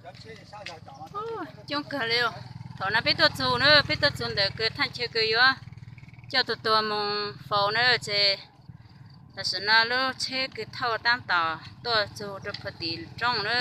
Coob kawg li. Thaum no peb tuaj txug na, peb tuaj txug ntawm kws thaj chaw kws yuav coj tug tuag moog faus na, ces tam sim no lub tsheb kws thauj taab tom tuaj txug rua puag tim roob na.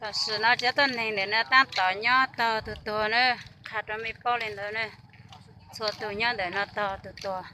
Tam sim no cov tuab neeg ntawm no taab tom nyob taug tug tuag na, qha rua mej paub le ntawd na, txhua tug nyob ntawm no taug tug tuag.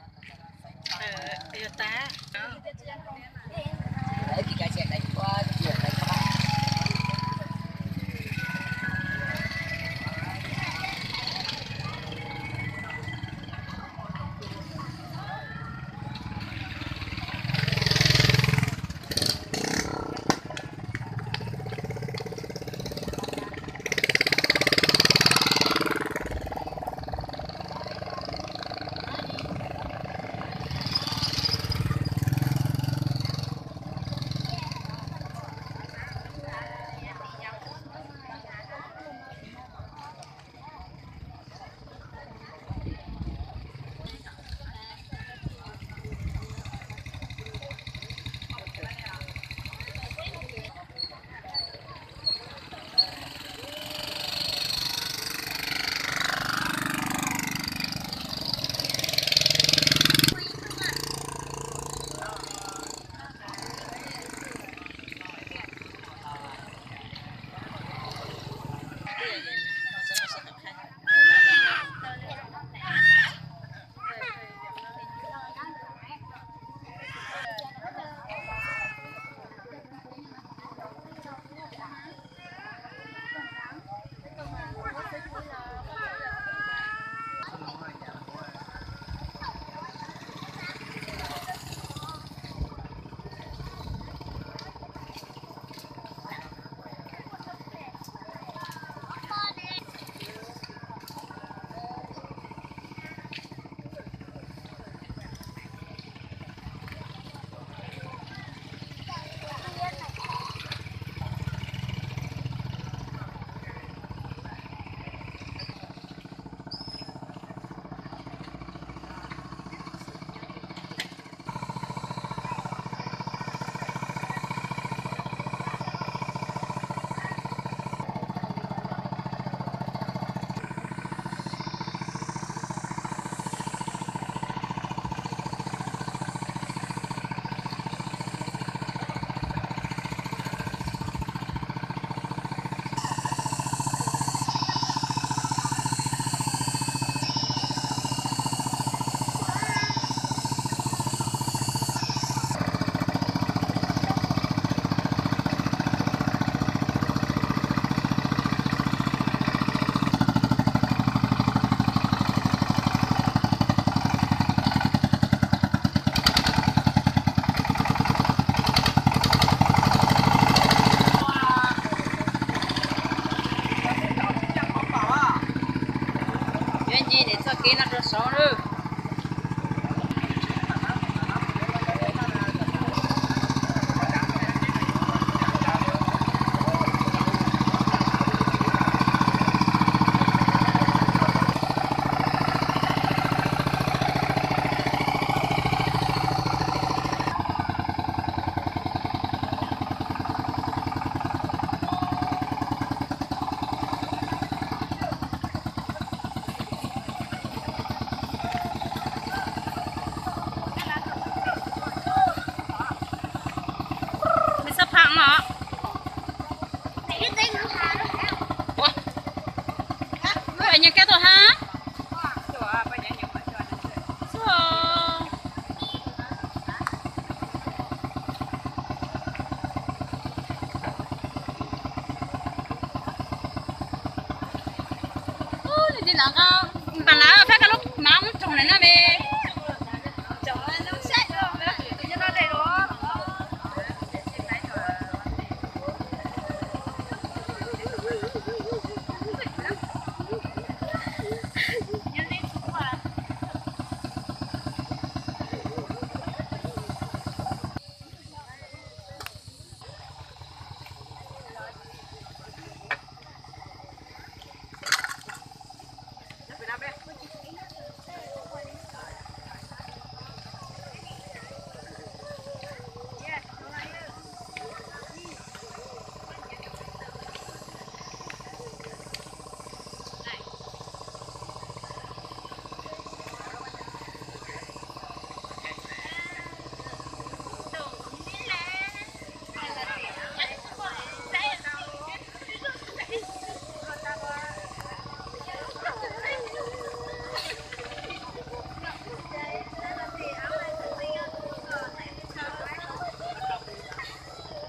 Npam lav fab ka lub mav ub tsoog na me.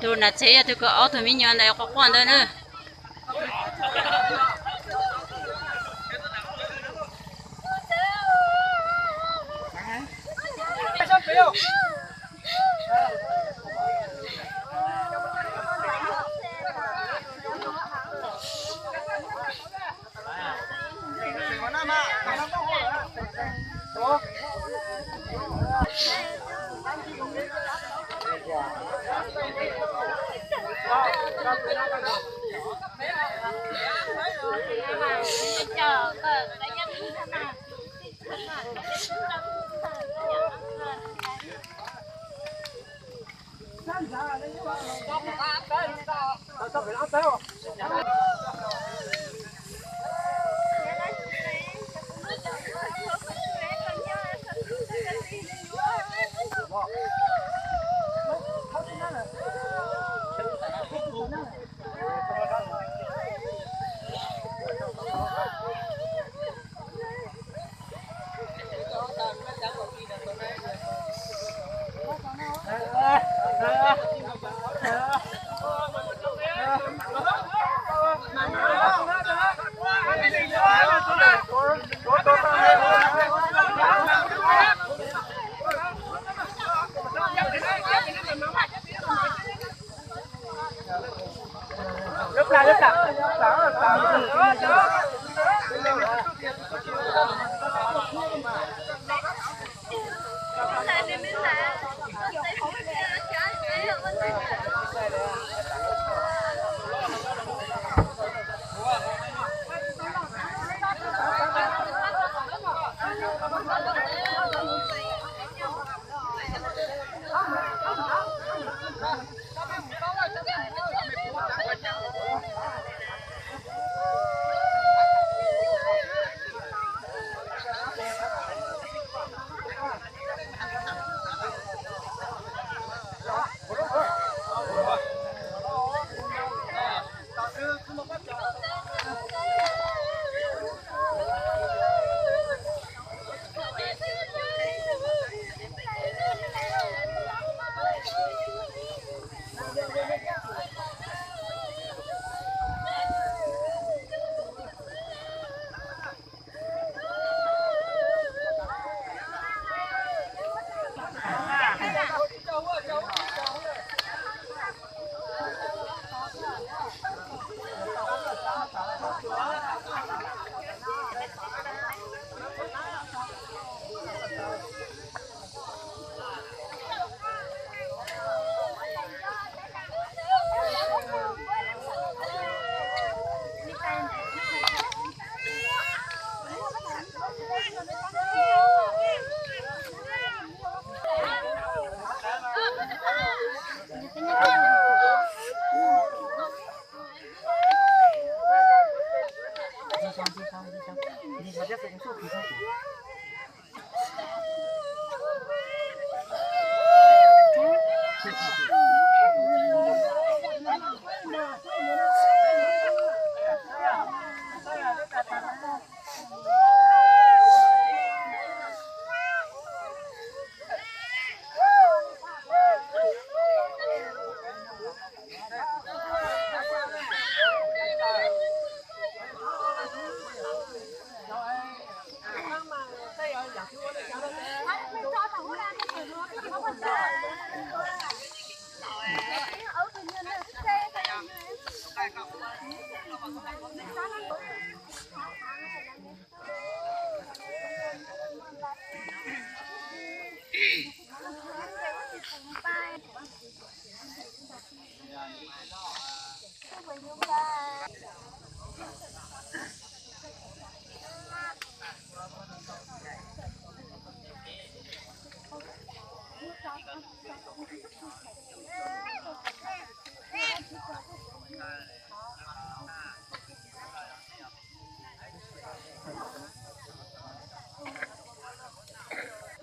Tus nam tsev yog tus kawm ob tug me nyuam ntawd quaj quaj ntawd na.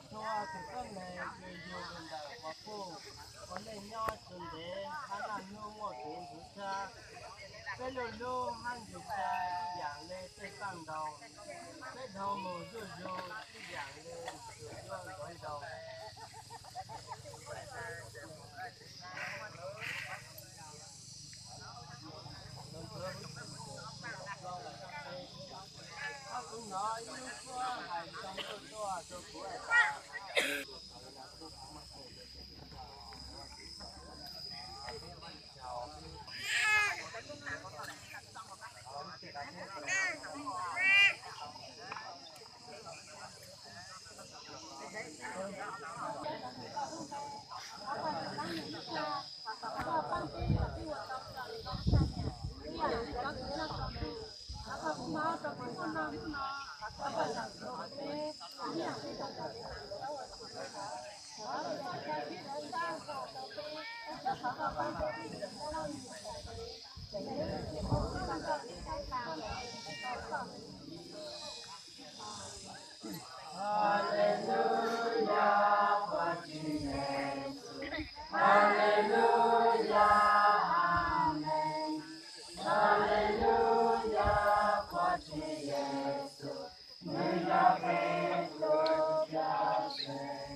Txhua tus tuab neeg uas yug los ntawm qhov puj, ua neej nyob tsis ntev hab naj hnub muaj kev ntxhov tshaj. Peb lub hlub hab ntxhov tshaj ib yam le tej txaj ntaus, peb dhau mus zuj zus ib yam le tus yuav ntxhov ntaus. Haleluya, Vajtswv Yexus. Haleluya, amees. Haleluya, Vajtswv Yexus, nwg yog peb tug cawm seej.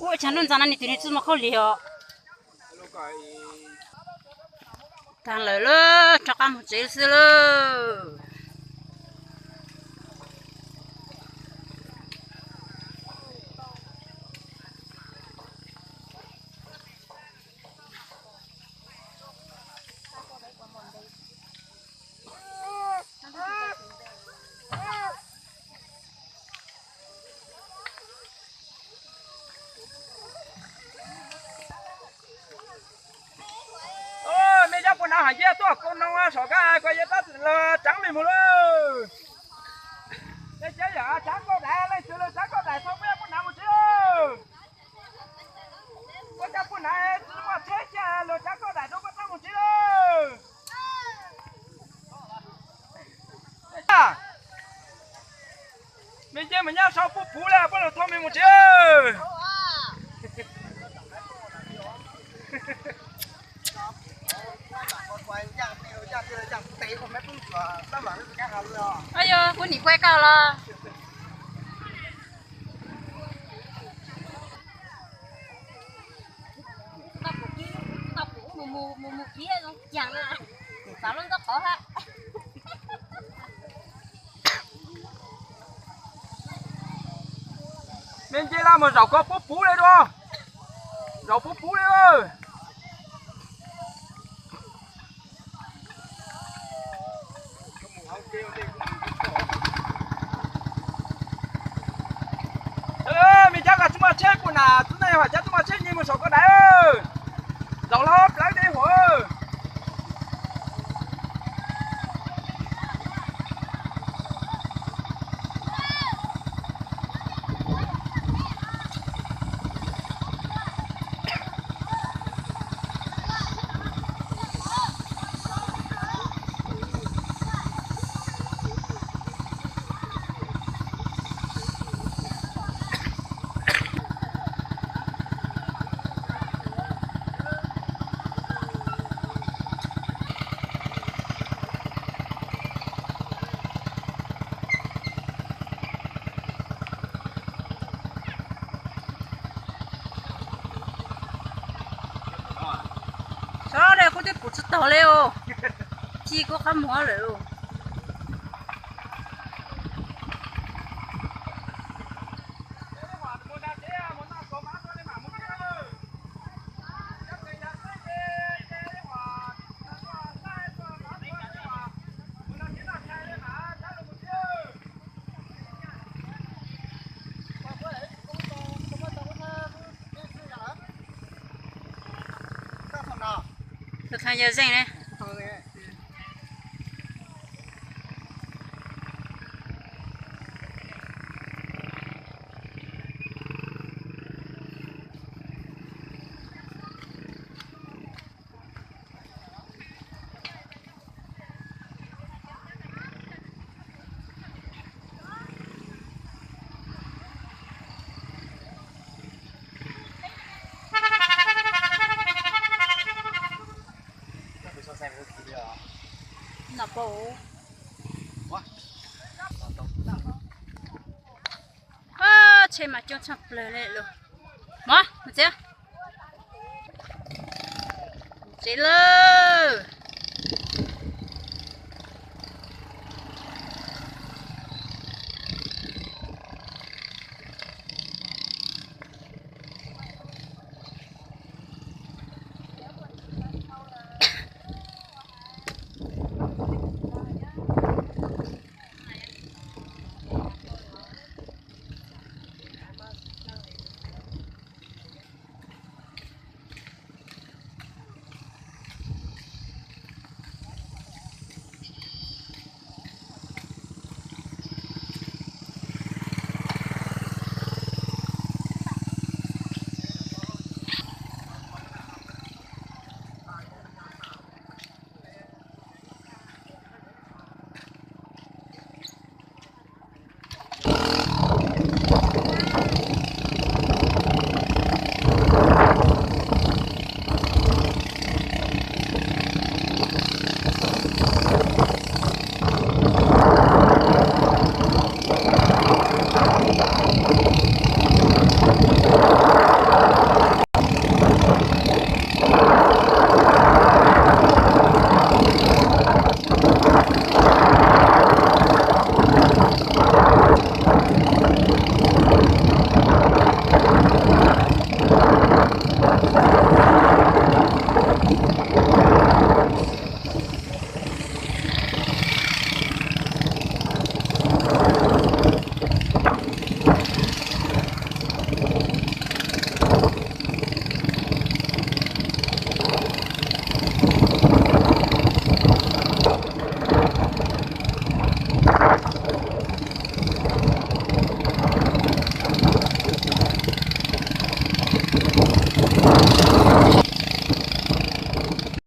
Ua cas hnub ntxov no nws twb nws tsis muaj khaub lig os. Tag lawm lauj, rov qab mus tsev xwb lauj. Cia tuaj koj noo saum kab koj yuav tab los tseev me mus lawm. Cov yawm tseev koj daim, leej twg los tseev koj daim tau peb puj nav mus tsev lawm. Koj cov puj nav tsis muaj tsheb cia los tseev koj daim rau koj tau mus tsev lawm. Me nce mas nyob sau puj puv li, puj los thauj me mus tsev. Yog kuv nim kuaj koj los. Mus mus kiag zoo cas na, xav lub ntaub qhov hab. Me nce la mus zaum ko puv puv li dua, zaum puv puv li. Me cab koj tsis muaj tsheb puj nam, txiv neej hais cab tsis muaj tsheb nce mus saum koj daim, zaum lawm plawv deb huam. Sab le kuv twb pum tsis taus li os, ci kuv qab muag lawm. Tus thaj yog zeej ne. Tsheb mas coob tshaj plaws li lawm. Mov, mus tsev. Tsev lawm.